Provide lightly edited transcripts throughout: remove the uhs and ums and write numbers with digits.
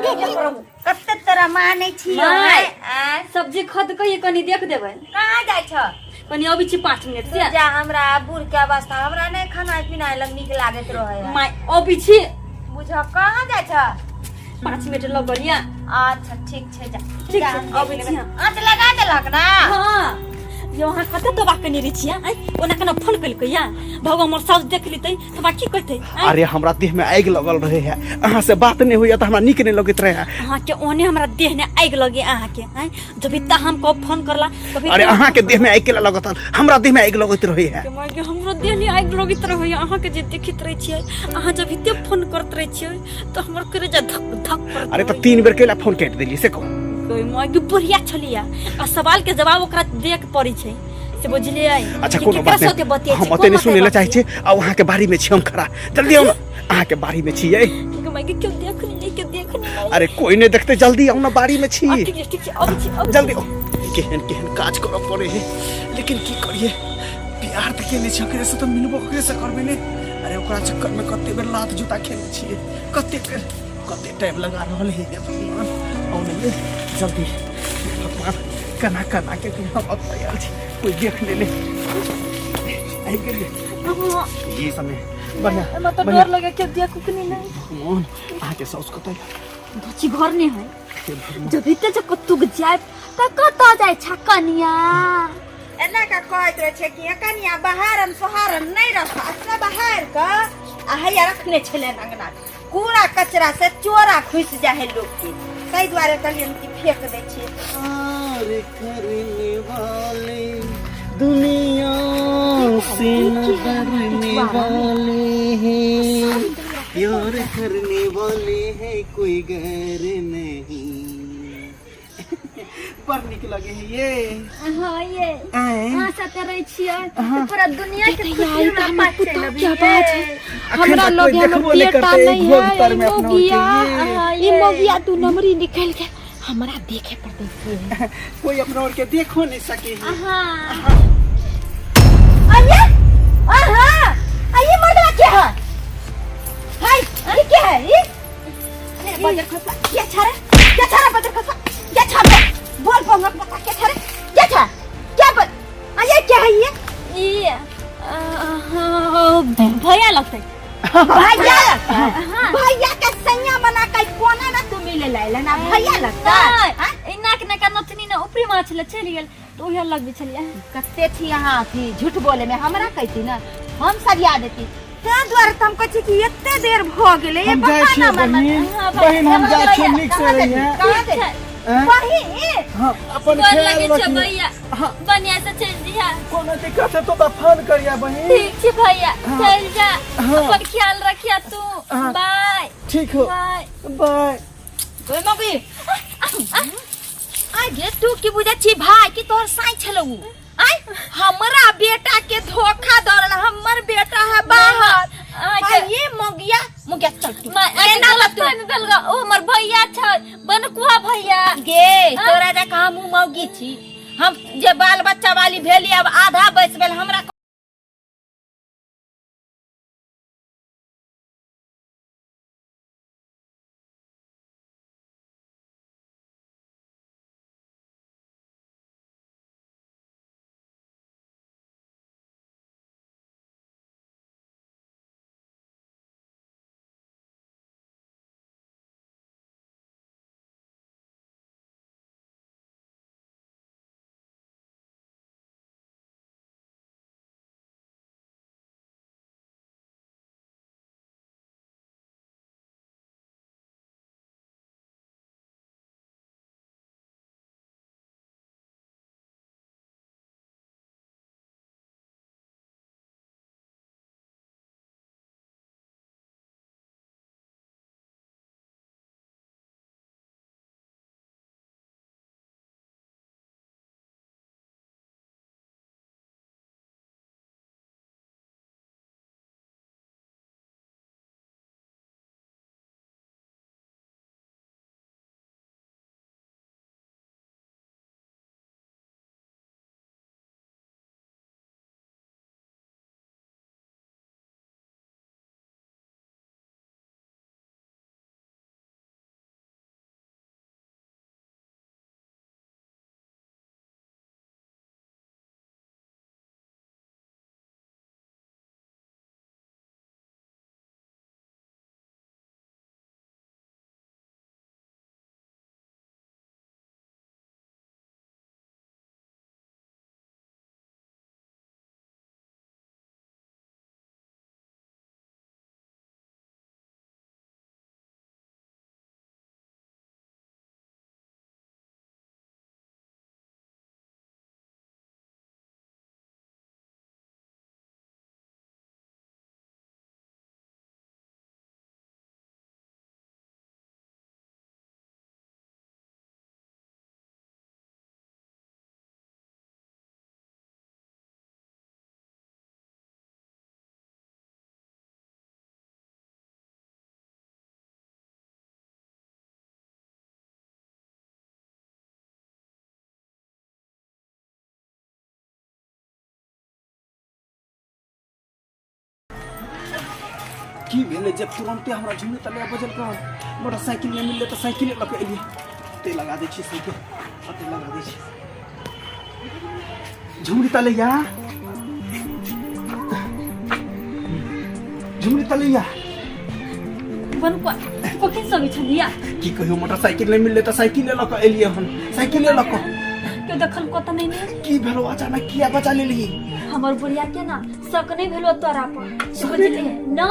कते तोरा मानै छी माय। आय सब्जी खद कहिए कनी देख देबै। कहाँ जाइ छ? कनी अबै छी 5 मिनट तू से। जा, हमरा बूढ़ के अवस्था, हमरा नहीं खाना पीना लग नीक लागैत रहे है। माय अबै छी। बुझ कहाँ जाइ छ? 5 मिनट लगल या। अच्छा ठीक छै, जा। ठीक जा, छै, हम देख अबै लेबै। छी हम। आँच लगा देलक ना? हाँ यो अहाँ कते दबा कने रही छियै आँय? ओना केना फोन केलकै या भगवान हमर साउस देख लेतै तऽ हमरा की कहतै आँय? अरे हमरा देह में आगि लगल रहे है, अहाँ से बात नहीं होइया तऽ हमरा नीक नहीं लगैत रहे है। अहाँके ओने हमरा देह ने आगि लगे अहाँके आँय, जब इतना हम कब फोन करला तभी। अरे अहाँ के देह में आगि केला लगत? हमरा देह में आगि लगैत रहे है। के माय गे, हमरो देह ने आगि लगैत रहैया अहाँके जे देखैत रहै छियै। अहाँ जब इते फोन करैत रहै छियै तऽ हमर करेजा धक धक करैत अरे तऽ रहैया। 3 बेर केला फोन काटि देलियै से कहू? गई माय गे, बढ़िया छलिया आ सवाल के जवाब ओकरा दे के पड़ै छै से बुझलियै? अच्छा कि कोनो केकरा बात साथे नहीं, बतियाइ हम छै, ओते कोन नहीं सुनै लए बात चाहै छी। आ अहाँ के बाड़ी में छी हम खड़ा, जल्दी आउ ना, अहाँ के बाड़ी में छियै। गई माय गे, क्यों देख नहीं, क्यों देख नहीं। अरे कोई नहीं देखते, जल्दी आउ ना, बाड़ी में छी। आ, ठीक छै, ठीक छै, अबै छी, अबै छी। जल्दी आउ। केहन केहन काज करऽ पड़े है, लेकिन की करिए, प्यार तऽ केने छै ओकरे से तऽ मिलबो ओकरे से करबै ने। अरे ओकरा चक्कर में कते बेर लात जूता खेने छियै, कते बेर, कते टाइम लगा रहल है। हे भगवान, आउ ने ये जल्दी। हे भगवान, केना केना के कि हम अब तैयार छी, कोई देख ले ले। आबि गेलियै ये समय बढ़िया। हमरा तऽ बढ़िया। डर लगे, क्यों देखू कि नहीं। भगवान, अहाँके साउस कतऽ यऽ? धोची घर नहीं है। हे भगवान। जब इते जब कतुक जाए त कतऽ जाइ छ कनिया? एना का कहैत रहे छै कि कनिया बहारन सोहारन नहीं रख, अपना बहार के आ हैया रखने छलै अंगना, कूड़ा कचरा से चोरा घुसि जाइ है लोग के, ताहि दुआरे कहलियन कि फेंक दै छियै। प्यार करने वाले दुनिया से न डरने वाले हैं, प्यार करने वाले हैं कोई गैर नहीं। बड़ निक लगे है ये। हाँ ये आँय? अहाँ साथे रहै छियै तऽ पूरा दुनिया के खुशी आई हमरा हमर पास चलि पुतोह के अबैये। आवाज है। अखन हमरा तक कोई लगे हमर देखबो नहीं बेटा करते नहीं घोघ है। तर ई में अपना मोगिया के ये। हाँ, ई ये। मोगिया दू नंबरी निकल के हमरा देखे पड़ते के कोई अपना और के देखो नहीं सके है। हाँ अये आहा, अये मर्दवा के है? हाय, ये क्या है ये? अरे बजर खसा क्या छा रे? क्या छा रे बजर खसा क्या छा? बोल बोल बोल, बता क्या छा रे? क्या छा? क्या बोल? अये क्या है ये? ई भैया लगतै। भैया लगता है? भैया के सैया बना के कोना ना तू मिले लाइल ना भैया लगता है? नहि, ई नाक नाका नथनी ने ऊपरी माछ ले चलि गेल तऽ उहे लगबै छलियै। कते छी अहाँ अथी झूठ बोले में, हमरा कहती ना हम सरिया देती। ताहि दुआरे तऽ हम कहै छी कि एते देर भऽ गेलै, ये हम जाइ बहाना छियै मन बहिन। हाँ, बहिन, हम जाइ छियै, नीक से रहियै। कहाँ दे आँय? बहिन? हाँ, अपन गोर ख्याल लगै छै रखियै। भैया। हाँ। बढ़िया से चलि जइहा। कोनो दिक्कत है तो फोन करिया बहिन। ठीक छै भैया, हाँ। चलि जा। हाँ। अपन ख्याल रखिया तू। हाँ। बाय। ठीक हो। बाय। बाय। ओए मौगी, आइ गे, तू की बुझै छी भाई कि तोहर साई छलौ? आइ हमरा बेटा के धोखा दऽ रहल, हमर बेटा है बाहर। अहाँके आ ये मौगिया, मौगिया चल तू। माय, अहाँके एना गलत तू फहमी भेल ग, ओ हमर भैया छै, बनकुआ भैया। गे हाँ? तोरा जकाँ हमहूँ मौगी छी, हम जे बाल बच्चा वाली भेली अब आधा बैस भेल हमरा। की भेलै जब तुरन्ते हमरा झुमरी तलैया बजलकै हन मोटरसाइकिल नहि मिललै तऽ साइकिले लऽ कऽ एलियै। ओतै लगा दै छियै साइकिल, ओतै लगा दै छियै। झुमरी तलैया, झुमरी तलैया। बनकुआ कखन सब छलिया? की कहियो, मोटरसाइकिल नहि मिललै तऽ साइकिले लऽ कऽ एलियै हन, साइकिले लऽ कऽ। केओ देखल कत नहि ने? की भेलो, अचानक किया बचा लेलही? हमर बुढ़िया के ना शक नहीं भेलो तोरा पर, बुझली न?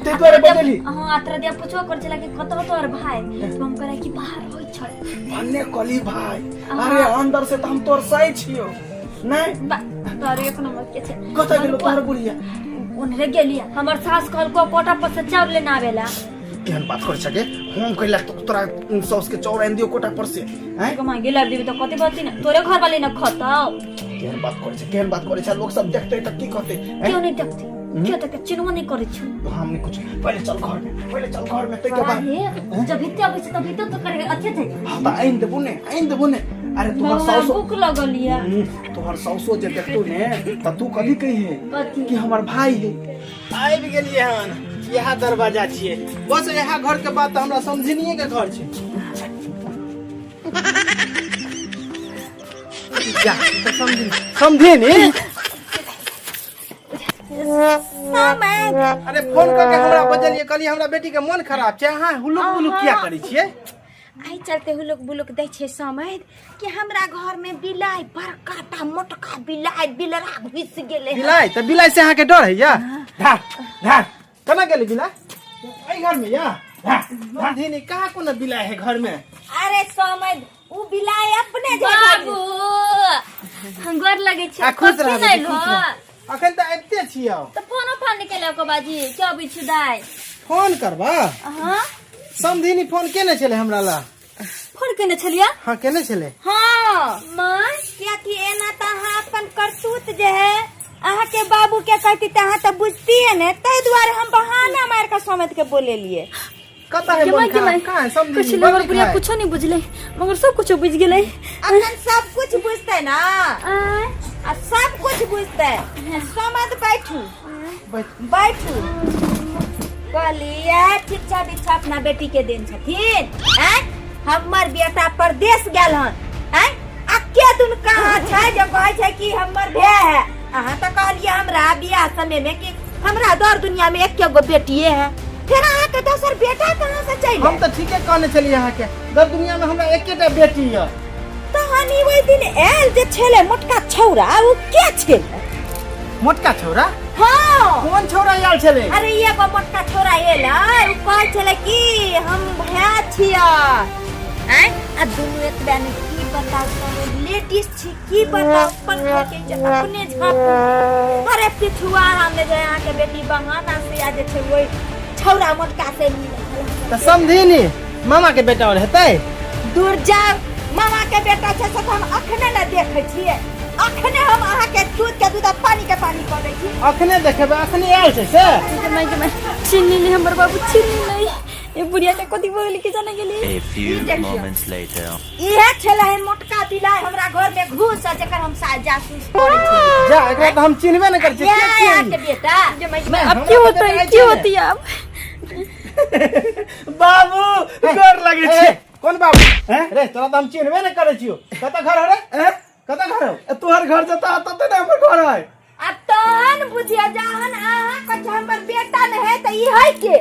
ते दुआरे बजली। हाँ, आ तोरा दिया पुछबो कर छला कि कतौ तोहर भाई, तो हम कहला कि बाहर होइ छै। भन्ने कली भाई, अरे अंदर से तऽ हम तोर सही छियो नहीं। तोहर एक नंबर के छै। कतऽ गेलो तोहर बुढ़िया? उन्हरे गेलिया, हमर सास कहलको कोटा पर से चाउर लेना आवेला। केहन बात कर सके हम कैला तो तोरा सौस के चौर आनि दियो कोटा पर से हैं? गो मांगे लाब देबी तऽ कते बात ने तोरे घर वाले न खतौ। केहन बात करे छै, केहन बात करे छै? लोग सब देखते तऽ की कहते हैं? क्यों नहीं देखते, क्यों तक चिन्हबो नहीं करे छु। हम नहीं कुछ, पहले चल घर में, पहले चल घर में तै के बाद। अरे जब हिते अबै छै तब हिते तो करे अच्छे छै। हाँ तऽ आनि देबो ने, आनि देबो ने। अरे तोहर हमरा साउस भूख लगल या। तोहर साउसो जे देखतो ने तऽ तू कथी कहिहे? कथी? कि हमर भाई है। आबि गेलियै हन, इएह दरवाजा छियै, बस इएह घर के बात हमरा समझनिए के घर छै। जा तऽ समझी समझिनी। अरे फोन कऽ के हमरा बजलियै, कहलियै हमरा बेटी के मन खराब छै, अहाँ हुलुक बुलुक किया करै छियै? आइ चलते हुलुक बुलुक दै छै समझ कि हमरा घर में बिलाइ बड़काटा मोटका बिलाइ बिलरा घुसि गेलै हन। बिलाइ? तऽ बिलाइ से अहाँके डर होइया? धार धार, केना गेलै बिलाइ एहि घर में? या समझिनी, कहाँ कोनो बिलाइ है घर में? अरे समझ, उ बिलाइ अपने जे बाबू, गोर लगै छै। आ खुश रह कखन बेटी, एलहो? खुश रह। अखन तऽ आबिते छियौ। तऽ फोनो फान निकले ओकर बाजी के अबै छी दाइ? फोन करबा? हाँ। समधिनी फोन केने छलै हमरा ला। फोन केने छलिया? हाँ, केने छलै। हाँ माँ, कियाकि एना तऽ अहाँ अपन करतूत जे है अहाँ के बाबू के कहती तऽ अहाँ तऽ बुझतियै ने, ताहि दुआरे हम बहाना मारि कऽ समझ के बोलेलियै। कतऽ है के मन माँ, के खराब? माँ, कहाँ है समधिनी? कुछ बड़ नहीं नीक बुढ़िया है। कुछो नहीं बुझले, मगर सब कुछ बुझ गेलै। अखन सब कुछ बुझतै ना। आय, आ सब कुछ बुझतै। समझ, बैठू। बैठ। बैठू। कहलियै शिक्षा दीक्षा अपना बेटी के देन छथिन आँय? हमर बेटा परदेश गेल हन आँय? आ के दुन कहाँ छै जे कहै छै कि हमर भाय है? अहाँ तऽ कहलियै हमरा बियाह समय में कि हमरा दर दुनिया में एक गो बेटिए है, फिर अहाँ के दोसर बेटा कहाँ से चलि हम तऽ ठीके कहने छलियै अहाँके, दर दुनिया में हमरा एकेटा बेटी यऽ। तहन ई ओहि दिन आयल जे छलै मोटका छौरा, ओ के छलै? मोटका छौरा? हाँ। कोन छौरा आयल छलै? अरे एगो मोटका छौरा एलै, ओ कहै छलै कि हम भाय छियै। आँय, आ दुनू एतबे ने की बताउ, लेडीज छी, की बताउ, अपन घर के इज्जत अपने झाँपू। अरे पिछुआरा में जे अहाँके बेटी बहाना से आ जे छै ओहि छौरा मोटका से मिलल छलै। तऽ समधिनी मामा के बेटा और हेतै। दूर जाउ, मामा के बेटा छै से तऽ हम अखने ने देखै छियै। अखने हम अहाँके दूध के दूध आ पानी के पानी कऽ दै छी। अखने देखेबै, अखने आयल छै से। के माय, के माय, चिन्नी नहीं हमर बाबू, चिन्नी नहीं। ये बुढ़िया के कथी बोल के जाने गेली। A few देखियो। moments later. इहे छलै है मोटका बिलाइ हमरा घर में घुस आ जेकर हम जासूस करै छी। जा, एकरा तऽ हम चिन्हबे नहि करै छियै। ये के छियै ई? अहाँके बेटा। नहि, अब हमरा की तऽ होता बेटा है? अछि की ने। होती है अब? बाबू, गोर लगे ए, छी। कोन बाबू? हैं? रे तोरा तऽ हम चिन्हबे नहि करै छियौ। कतऽ घर हो रे? हैं? कतऽ घर हो? तोहर घर जतऽ तते ने हमर घर है। आ तहन बुझिया जहन अहाँ कहै हमर बेटा नहि है तऽ ई है के?